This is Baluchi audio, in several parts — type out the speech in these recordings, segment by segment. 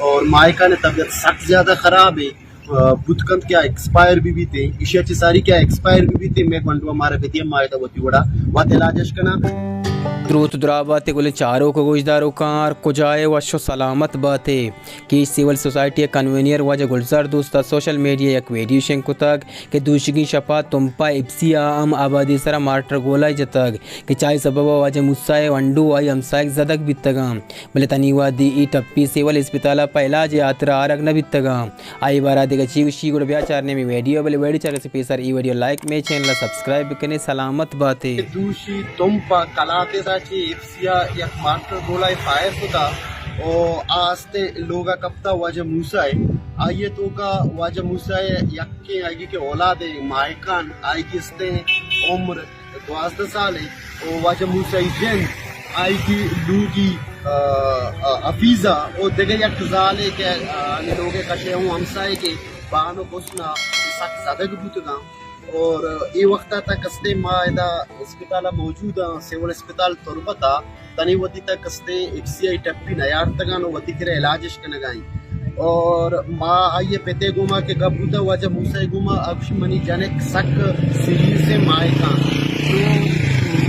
اور ماہکان ءِ طبیعت سک زیادہ خراب ہے، آ، بوت کنت کہ آ ایکسپائر بہ بیت، ایشی ءَ چہ ساری کہ آ ایکسپائر بہ بیت، مئے گونڈو ءَ مارا بدیاں، ما ادا وتی وڑا وت علاج اش کناں۔ دروت درابات گلیں چاروک ءُ گوشداروکاں، ہر کجا ئے وش ءُ سلامت بات ئے۔ کیچ سول سوسائٹی ءِ کنوینئر واجہ گلزار دوست ءَ سوشل میڈیا ءَ یک ویڈیو شنگ کتگ کہ دوشیگیں شپ ءَ تمپ ءَ ایف سی ءَ ہم آبادی ءِ سرا مارٹر گولہ جتگ کہ چائی سبب ءَ واجہ موسی ءِ ونڈو ءُ آئی ہمساہگ زدگ بیتگاں، بلے تنی وہدی اے ٹپی سول اسپتال ءَ پہ علاج ءِ ہاترا آرگ نہ بیتگاں۔ آئی بارہ ءَ دگہ چی گوشی، گڑا بیا چاریں ہمے ویڈیو ءَ، بلے ویڈیو چارگ ءَ چہ پیسر اے ویڈیو لائک، مئے چینل ءَ سبسکرائب بکنے۔ سلامت بات ئے۔ دوشی تمپ ءَ کلات ءِ تہا چہ ایف سی ءَ یک مارٹر گولہ ءَ فائر کتا ءُ آ استیں لوگ ءَ کپتا واجہ موسی ءِ۔ آئی ءِ توکا واجہ موسی ءِ یکیں آئی کہ اولاد ءِ ماہکان، آئی کہ استیں عمر دوازدہ سال ءَ ءُ واجہ موسی ءِ جند، آئی کہ لوگی، آ، آ، حفیظہ ءُ دگہ یک زالے کہ، آ، آنی لوگ ءِ کش ءَ اوں ہمساہگ ءِ بانک حسنہ سک زدگ بوتگاں۔ اور اے وقت ءَ تک استیں ما ادا اسپتال ءَ موجود آں، سول اسپتال تربت ءَ۔ تنی وتی تک استیں ایف سی ءَ ٹپی نیارتگاں ءُ وتی کرا علاج اش کنگا ایں۔ اور ما آئی ءِ پت ءِ گوما کہ گپ بوتا، واجہ موسی ءِ گوما، آ گوشی منی جنک سک سیریس ءِ ماہکاں۔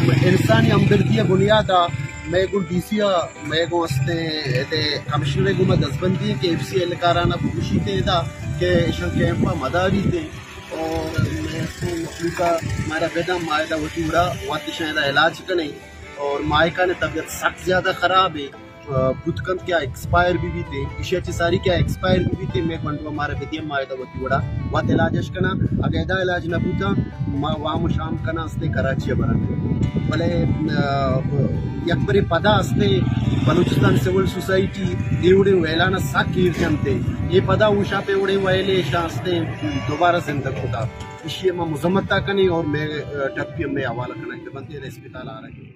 تو انسانی ہمدردی ءِ بنیاد ءَ مئے گوں ڈی سی ءَ، مئے گوں استیں ادے کمشنر ءِ گوما دزبندی کہ ایف سی اہلکاران ءَ بگوشیت ادا کہ اشاں کیمپ ءَ مداریت۔ اور مئے استیں مخلوق ءَ مارا بداں، ما ادا وتی وڑا وت اشاں ادا علاج کنیں۔ اور ماہکان ءِ طبیعت سک زیادہ خراب ہے، آ، بوت کنت کہ آ ایکسپائر بہ بیت، ایشی ءَ چہ ساری کہ آ ایکسپائر بہ بیت، مئے گونڈو ءَ مارا بدیاں، ما ادا وتی وڑا وت علاج اش کناں۔ اگہ ادا علاج نہ بوتاں، ما وام ءُ شام کناں استیں کراچی ءَ براں۔ بلے، آ، یک برے پدا استیں بلوچستان سول سوسائٹی اے وڑیں ویلان ءَ سک ایر جنت، اے پدا اوشاپ ءِ وڑیں ویلے اشاں استیں دوبارہ زندگ کتا۔ ایشی ءَ ما مذمت ءَ کنیں اور مئے، آ، ٹپی ءَ مئے حوالہ کنگ بنت، اسپتال ءَ آرگ۔